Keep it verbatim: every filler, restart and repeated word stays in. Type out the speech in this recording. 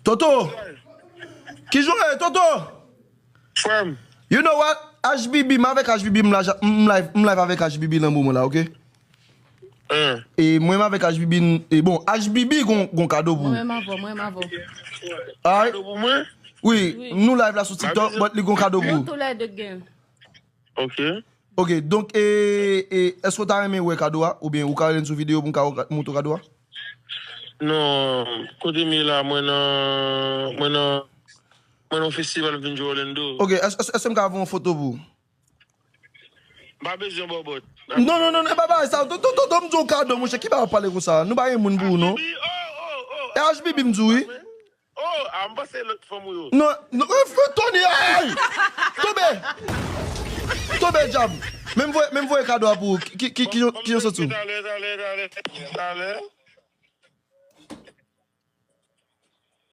Toto! Kijan w ye, Toto? Frè m. You know what? H B B, m avèk H B B, m la, m live, m live avèk H B B nan moman la, ok? Hein. E mwen, m avèk H B B, n- e bon, H B B gon, gon kado pou Mwen ou. menm avò, mwen menm avò. Alright? Kado pou mwen? Wi, nou live la sou TikTok, but li gon kado pou Nou ou. tou lè de gen. Ok. Ok, donk, e, e, èske w ta renmen wè kado a? Oubyen ou ka rele n sou videyo pou m ka montre w kado a? Non, kote m ye la, mwen nan, mwen nan, mwen nan festival m vin jwe Orlando. Ok, èske, èske, èske m ka voye yon foto pou ou? M pa bezwen bòbòt. Non, non, non, non, e pa bagay sa. Toto, Toto, m di w kado, monchè, ki bagay w ap pale konsa? Nou pa gen moun pou ou, non. Wi, oh, oh, oh. E H B B m di w, wi. Oh, a m panse lòt fanm ou yo. Non, non, e fè Tony, ay! Tonbe! Tonbe, dyab! Men m voye, men m voye kado a pou ou. Ki, ki, ki, ki, ki jan w santi w? Talè, talè, talè, talè.